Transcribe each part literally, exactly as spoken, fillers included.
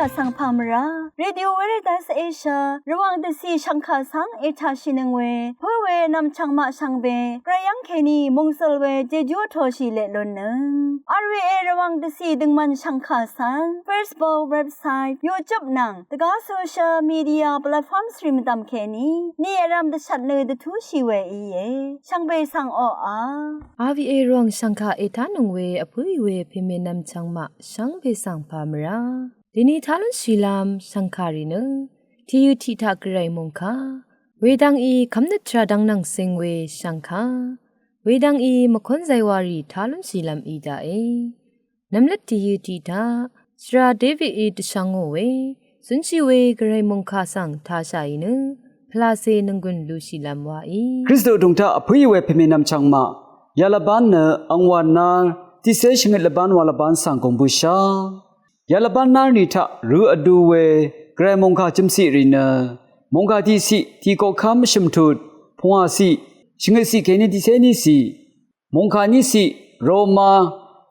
Vsvng pà mvrá Radio Veritas Asia Rvwàng dvcì shvngkà svng ètàshìnøng we pǿ we nv̀mchv̀ng maq shvngbe gvray yv́ng kèní mòngsøl we jejú vtōshì leq lúnnøng. R V A Rvwàng dvcì døngmvn shvngkà svng Facebook, website, YouTube nvng dvgá social media platforms rì mvdv̀m kèní ni vrv̄m dvshvt nø dvtúshì we íe. Shvngbe svng oqà R V A Rvwàng shvngkà ètánøng we vpǿì we pèmènvm chvngmaq shvngbe svng pà mvrá dèní tá lúnshìlv́m shv̀ngkàrì nø tìyø tiq taq gvray mòngkà wedvng í kv́mnøt tvrà dvng nvng sing we shv̀ngkà wedvng í mvkónzay warì tá lúnshìlv́m í daqe. Nvmløt tìyø tiq taq shvra Davidí dvshvngò we zúnshì we gvray mòngkà svng tāshàì nø pvlacè nònggùn lushìlv́m waí. Kristu tùng taq vpǿì we pèmènvm chvngmaq yalvbán nø angwà nár tiqcé shvngøt lvbán wa lvbán svng gùng bǿshà. Yalvbán nár ni taq rø vdu we gvray mòngkà chø̀mciq rì nø mòngkà tiqciq tiq koqkv́m shø̀mtut pungwàciq shvngøtciq kèní tiqcé níciq, mòngkà níciq Roma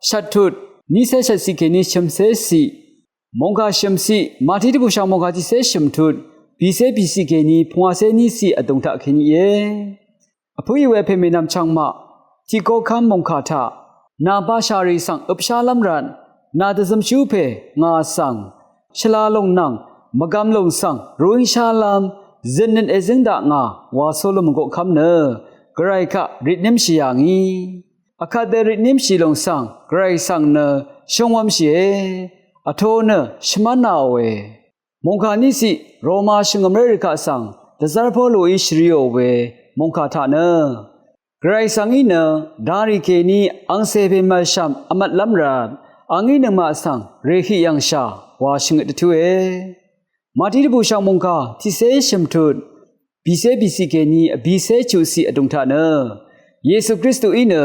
shvttut nícé shvtciq kèní shø̀mcéciq, mòngkà shø̀mciq Màtí dvbùshv̀ng mòngkà tiqcé shø̀mtut bìcé bìciq kèní pungwàcé níciq vdùng taq kèní íe. Vpǿì we pèmènvm chvngmaq tiq koqkv́m mòngkà taq nà bashà rì svng øpshálv́m rvt nà dvzømshú pè ngà svng shvla lòng nvng mvgvm lòng svng rúíngshálv́m zø̀nnøt èzǿng daq ngà wa Solomon koqkv́m nø gvray kaq rìtnímshì yà ngì. Vkvt dø rìtnímshì lòng svng gvray svng nø shøngwv̄mshìe. Vtō nø shvmv́nāòe. Mòngkà níciq Roma shvngø̀mré rì kaq svng dvzv́r Polu í shvriò we mòngkà taq nø gvray svng í nø darì kèní angcè pè mv̀lshv̀m vmvtlv́m rvt angí nøngmaq svng rèhiq yv̀ngshà wa shvngøt dvtúe. Màtí dvbùshv̀ng mòngkà tiqcé shø̀mtut bìcé bìciq kèní vbìcé chuqciq vdùng taq nø Yesu Kristuí nø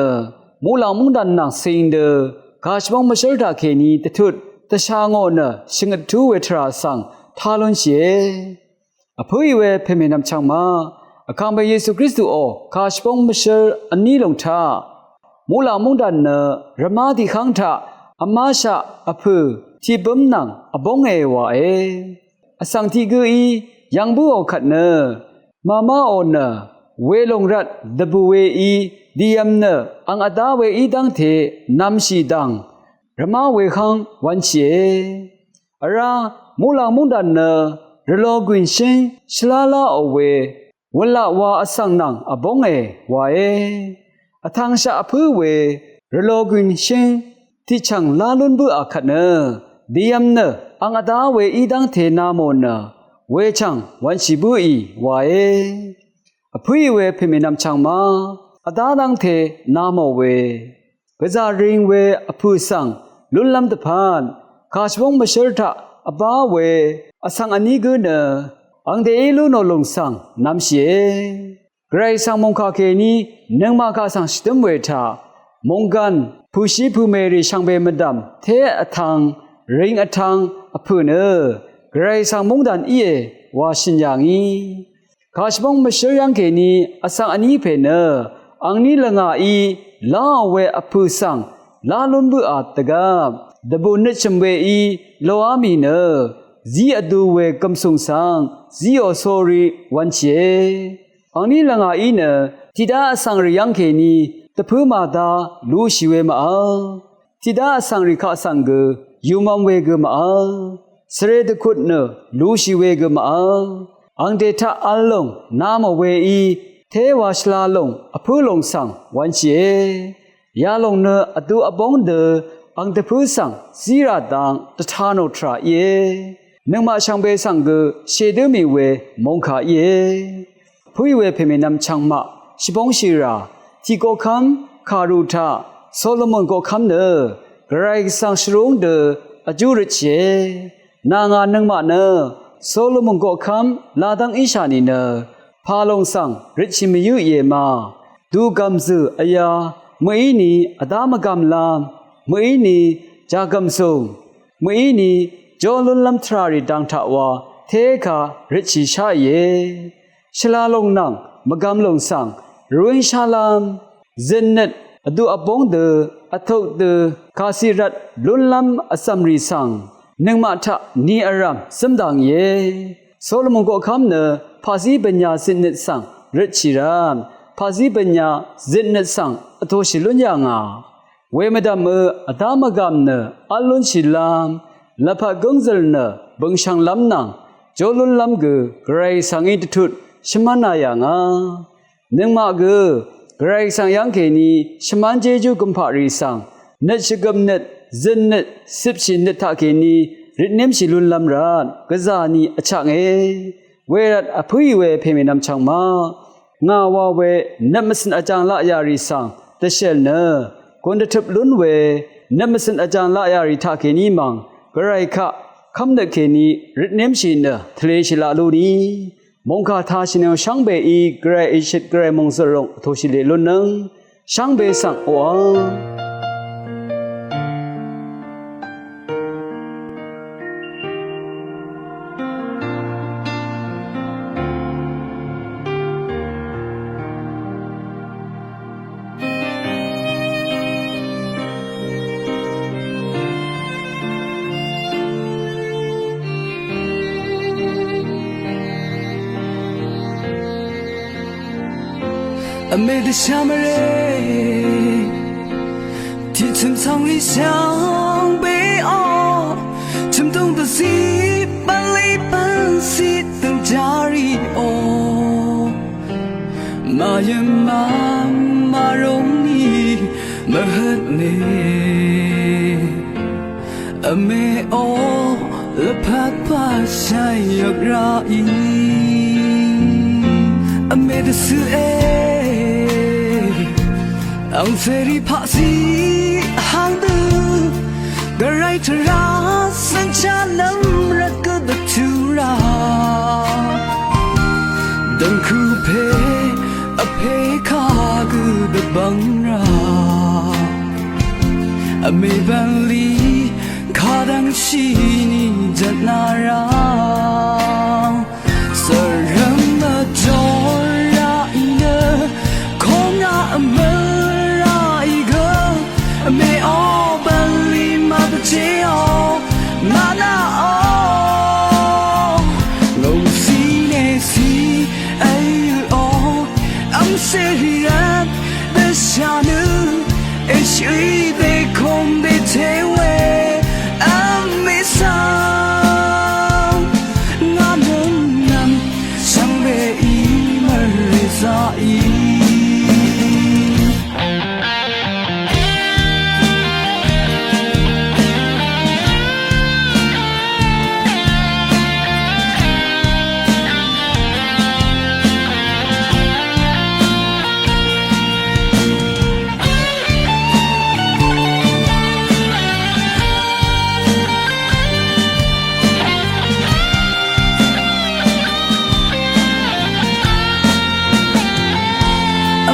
muqlàng móngdàn nvng cing dø kàshvbóng mvshǿl taq kèní dvtut dvsha ngò nø shvngøt dvtú we tvrà svng tá lúnshìe. Vpǿì we pèmènvm chvngmaq vkàngpè Yesu Kristuò kàshvbóng mvshǿl vní lòng taq muqlàng móngdàn nø rvmá tiqhv́ng taq vmáshaq vpø̀ tiqbǿm nvng vbónge wae. Vsvng tiq gǿí yvng bǿò kvt nø màmáò nø welòng rvt dvbù weí dìyv̀m nø ang vdá weí dv́ngte nv̄mshì dv̀ng rvmá wehv́ng wv̄nshìe. Vrá muqlàng móngdàn nø rvlogwìn shǿng shvlá láò we wunlaq wa vsvng nvng vbónge wae. Vtvngshaq vpǿ we rvlogwìn shǿng tiqchv̀ng lá lún bǿà kvt nø dìyv̀m nø ang vdá weí dv́ngte namò nø wechv̀ng wv̄nshì bǿì wae. Vpǿì we pèmènvm chvngmaq vdá dv́ngte namò we gvzà ring we vpø̀ svng lúnlv́m dvpvt kàshvbóng mvshǿl taq vbá we vsvng vní gǿ nø angdeí lú nò lùng svng nv̄mshìe. Gvray svng mòngkà kèní nøngmaq kaq svng shvdǿm we taq mònggàn pø̀shi pø̀mèrì shvngbe mvdv̀m té vtvng ring vtvng vpø̀ nø gvray svng móngdàn íe wa shø̀n yà ngì. Kàshvbóng mvshǿl yv́ng kèní vsvng vní pè nø angní lvngàí láò we vpø̀ svng lá lún bǿà dvgvp dvbù nøtshø̀m weí loá mì nø zí vdu we gv̀msùng svng zíò sórí wv̄nshìe. Angní lvngàí nø tiqdá vsvng rì yv́ng kèní dvpǿ màdá lushì we màvl. Tiqdá vsvng rì kaq svng gø yùmv̄m we gø màvl. Svre dvkut nø lushì we gø màvl. Angde taq vl lòng namò weí téwa shvla lòng vpǿ lòng svng wv̄nshìe. Yalòng nø vdu vbóng dø ang dvpǿ svng zírà dang dvta nò tvrà íe. Nøngmaq shvngbe svng gø shèdǿ mì we mòngkà íe. Pø̀í we pèmènvm chvngmaq shvbóng shìrà tiq koqkv́m kàru taq Solomon koqkv́m nø gvray svng shvrúng dø vjú røtshìe. Nà ngà nøngmaq nø Solomon koqkv́m ladv́ng íshà nìnø pàlòng svng røtshì mvyǿ ìe ma. Dugv̀m zø̀ vyā mø̀íni vdá mvgv̀mlv́m mø̀íni jàgv̀msùng mø̀íni jó lúnlv́m tvràrì dang taq wa téka røtshì sháìe. Shvlalòng nvng mvgvm lòng svng rúíng shálv́m zøtnøt vdu vbóng dø vtuk dø kàciq rvt lúnlv́m vzv̀mrì svng nøngmaq taq ni vrv̀m zǿm dvngìe. Solomon koqkv́m nø paqzí bø̀nyà zitnøt svng røtshì rv́m, paqzí bø̀nyà zitnøt svng vtoshì lún yà ngà. Wemvdv̀mø vdá mvgàm nø v́l lúnshìlv́m, lvpat gǿngzø̀l nø bø̀ngshv̀nglv́m nvng jó lúnlv́m gø Gvray svng í dvtut shvmv́na yà ngà. Nøngmaq gø Gvray svng yv́ng kèní shvmv́n jejú gømpaqrì svng nøt shvgøpnøt, zøtnøt, cipshìnøt taqkèní røtnémshì lúnlv́m rvt gvzà ni vchaknge. Wervt vpǿì we pèmènvm chvng ma ngà wa we nøt mvcø̀n vjàng laq yà rì svng dvshèl nø gùn dvtøp lún we nøt mvcø̀n vjàng laq yà rì taqkèní mv̀ng Gvray kaq kv́mnøt kèní røtnémshì nø tvleshì laq lú ni. Mòngkà tashì nøng shvngbeí Gvray ìshøt Gvray mòngzø̀l ròng vtoshì lè lúnnøng shvngbe svng oqv́ng. Vmè dvshà mvrè tiqchø̀m cv̀ngrì shvngbeò chø̀mdùng dvzí bv̀nlì bv̀nzí dø̀ngjárìò. Màyø̀má màrúng ni mvhøtne. Vmèò lvpat pà shàì yvk ràì. Vmè dvcø̀e angcèrì paqzí vháng dø Gvray tvrà svng chálv́m rvt gø dvtú rà. Dv̀ngkø̀ pè vpè kagø dvbvng rà. Vmè bv̀nlì kadv̀ngshì ni jvtnà rà. Sv̀rv̀m vjò ràì nø kongà vmø̀ ràì gø vmèò bv̀nlì màdvjéò mànàò. Ngòngcì nècì èyø̀ò angcèrì rvt dvshà nø èshø̀í dèkung dèté we vmè svng ngà nøng nvng shvngbeí mvrè zaqì.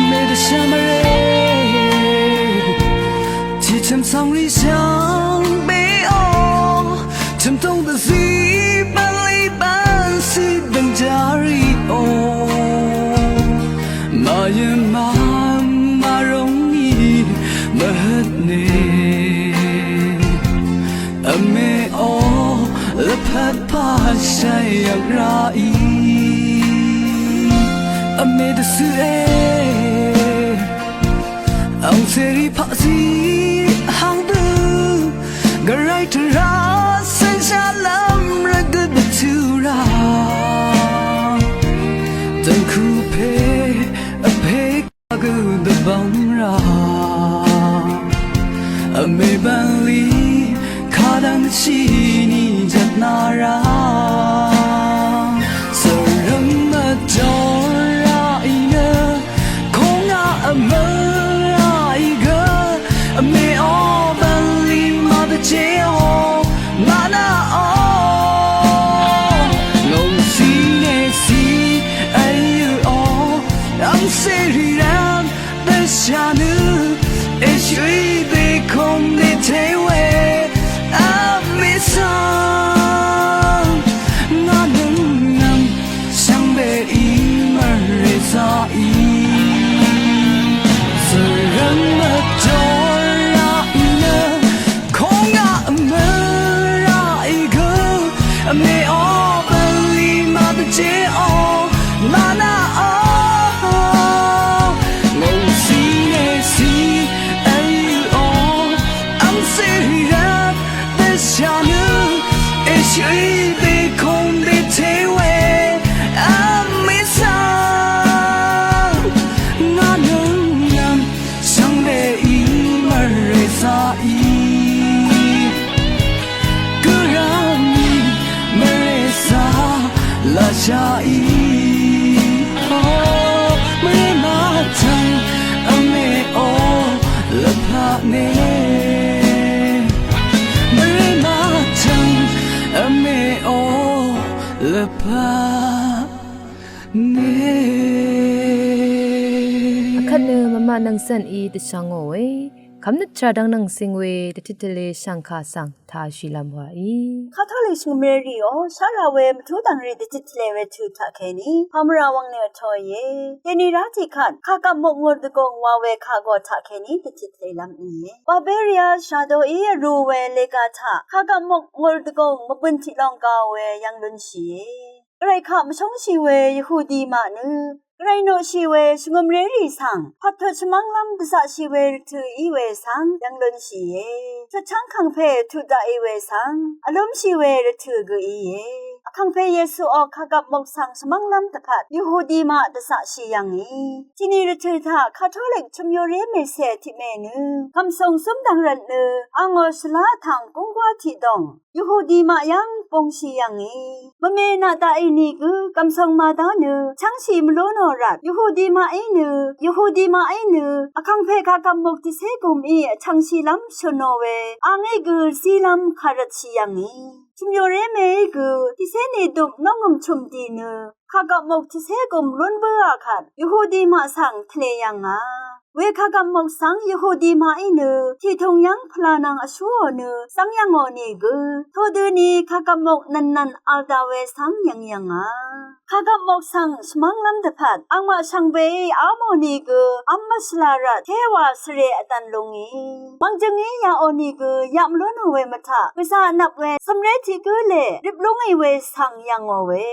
Vmè dvshà mvrè tiqchø̀m cv̀ngrì shvngbeò chø̀mtùng dvzí bv̀nlì bv̀nzí dø̀ngjárìò. Màyø̀má màrúng ni mvhøtne. Vmèò lvpat pà shàì yvk ràì. Vmè dvcø̀e angcèrì paqzí vháng dø Gvray tvrà svng chálv́m rvt gø dvtú rà. Dv̀ngkø̀ pè vpè kagø dvbvng rà. Vmè bv̀nlì kadv̀ngshì ni jvtnà rà. Sv̀rv̀m vjò ràì nø kongà vmø̀ ràì gø vmèò Vmèò vlì màdvjèò mànaqò ngòngshì nèshì èò angcèrì rvt dvshà nø èshø̀í bèkòng bèté we vmè svng ngà nøng nvm shvngbeí mvrè zaqí gø rvmì mvrè zaq laqshaqí o mvrè mvtvng vmèò lvpat mè mvrè mvtvng vmèò lvpat mè. Akvt nø mvmaq nvng cv̀n í dvshvngò we kvmnøt tvrà dvng nvng cing we dvtit tvle shv̀ngkà svng tāshìlv́m wàí. Katolik shvngø̀mré rìò shá ra we mvtú dv̀ngrì dvtit tvle we tø taqkèní pàmvrà wvng nø vtōìe. Dèni rá tiqkvt kàgvp mok ngùr dvgùng wa we kagò taqkèní dvtit tvlelv́m íe. Bavaria shàdoí vrū we lega taq kàgvp mok ngùr dvgùng mvbø̀n tiq long ga we yv̄ng lúnshìe. Gvray kaq mvshóngshì we Yahudi maq nø gvray noqshì we shvngø̀mrérì svng pvttut shvmv́nglv́m dvzaqshì we rvtø̀ í we svng yv́ng lúnshìe. Tutchv́ng kàngpè tut daqì we svng vlúmshì we rvtø̀ gø íe. Vkàngpè Yesuò kàgvp mok svng shvmv́nglv́m dvpvt Yahudi maq dvzaqshì yv̀ngì. Tiqni rvtø̀ taq Katolik chø̀myoré mèsè tiqmè nø gv̀msùng súmdv̀ng rvt nø angò shvlá vtv̀ng gúnggwá tiqdòng Yahudi maq yv́ng bungshì yv̀ngì. Mvme naq daqì nìgø gv̀msùng màdá nø chv́ngshì mvlú nò rvt Yahudi maqí nø Yahudi maqí nø vkàngpè kàgvp mok tiqcé gùmí vchv̀ngshìlv́m shø̀nò we angí gø zílv́m kàrvtshì yv̀ngì. Chø̀myoré mèí gø tiqcé nìdøp nóngø̀m chø̀m dì nø kàgvp mok tiqcé gùm lún bǿà kvt Yahudi maq svng tvlē yv̀ngà. We kàgvp mok svng Yahudi maqí nø tìtùng yv́ng pvlà nvng vshúò nø zv́ng yv̀ngò nìgø todøni kàgvp mok nv̀nnv̀n v̄l daq we svng yv̀ng yv̀ngà. Kàgvp mok svng shvmv́nglv́m dvpvt angmaq shvngbeí ámò nìgø v́m mvshvlà rvt téwà svre vdvn lúngì. Mvngjøngí yaqò nìgø yaq mvlú nò we mvtaq gvzà vnvp we cø̀mré tiq gǿ lè rip lúngì we svng yv̀ngò we.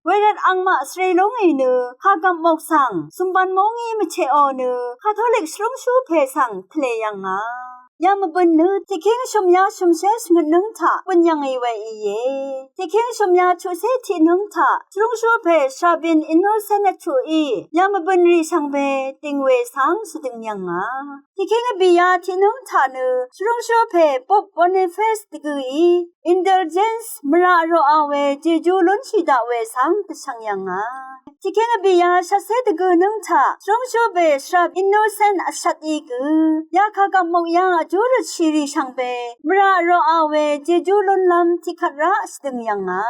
Wervt angmaq svre lúngì nø kàgvp mok svng zùmbv̄n móng í mvcheqò nø Katolik shvrúngshú pè svng tvlē yv̀ngà. Yamvbø̀n nø tiqkíng shø̀myá shø̀mshé shvngøtnǿng taq bø̀n yv̀ngì we íe. Tiqkíng shø̀myá chuqcé tiqnǿng taq shvrúngshú pè Shabin Innocent vchuqí yamvbø̀n rì shvngbe dìng we svng shvdøng yv̀ngà. Tiqkíng vbìyá tiqnǿng taq nø shvrúngshú pè Pope Boniface dvgø̀í Indulgence mvrà roqà we jejú lúnshì daq we svng dvshvng yv̀ngà. Tiqkíng vbìyá shvtcé dvgø nǿng taq shvrúngshú pè Shrub Innocent vshvt í gø yakà gvp mok yv́ng vjú røtshì rì shvngbe mvrà roqà we jejú lúnlv́m tiqkvt rá shvdøng yv̀ngà.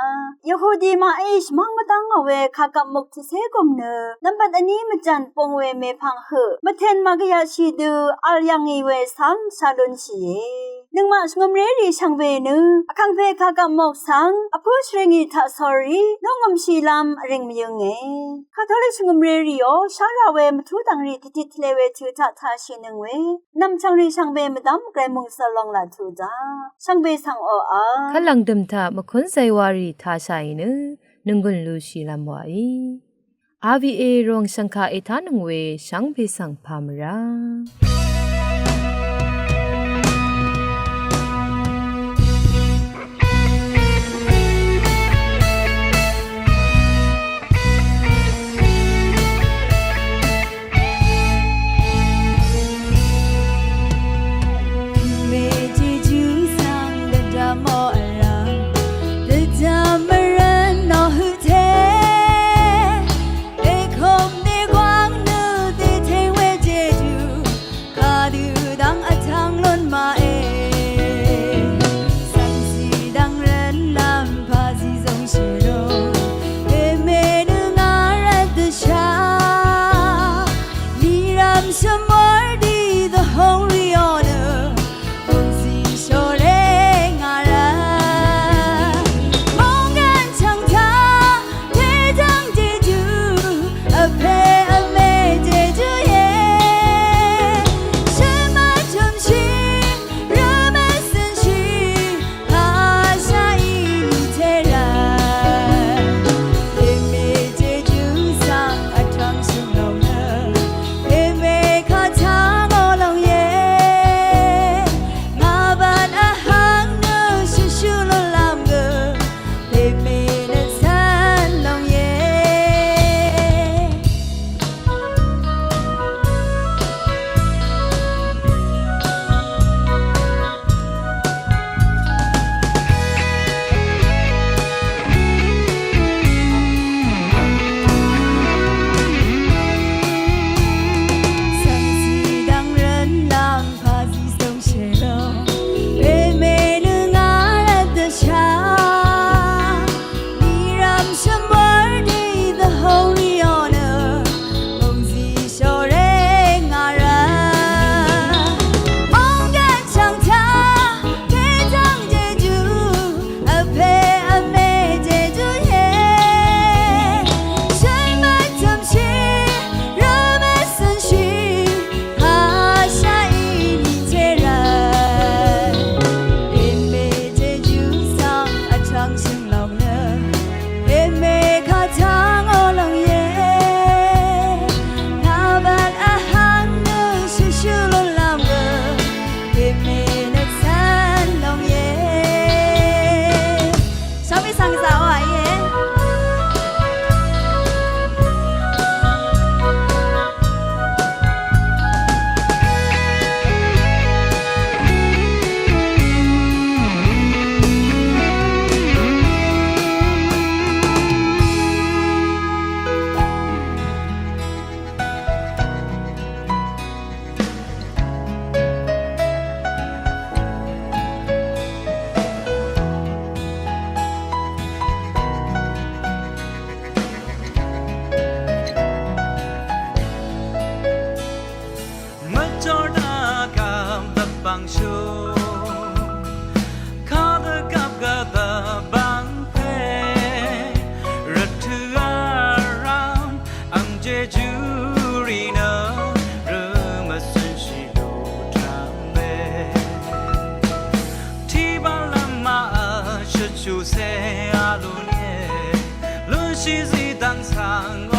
Yahudi maqí shvmv́ng mvdv́ngò we kàgvp mok tiqcé gùm nø nvmbat vní mvjv̀n pung we mèpvng høq mvtèn màgvyaqshì dø v̄l yv̀ngì we svng shá lúnshìe. Nøngmaq shvngø̀mrérì shvngbe nø vkàngpè kàgvp mok svng vpǿ shvrìngì taqsórí lúngø̀mshìlv́m vrìng mvyǿnge. Katolik shvngø̀mrérìò shá ra we mvtú dv̀ngrì dvtit tvlē we tø taq tāshìnøng we nv̀mchv̀ngrì shvngbe mvdv́m gvray mòngsøl long laq tuq daq shvngbe svng oqà kvlv̀ng dø̀m taq mvkún zaywārì tāshàì nø nònggùn lushìlv́m wàí. R V A ròng shv̀ngkà ètánøng we shvngbe svng pà mvrá. Zaqò íe. Mvjordvgvp dvbvngshú, kadvgvp gvdvbvng pè, rvtø̀ vrvm ang jejú rì nø, rø mvcønshì lú tv̀m we. Tiq bv̀nlv́m màvl shvchuq cè a lún íe, lúnshì zí dv́ng svng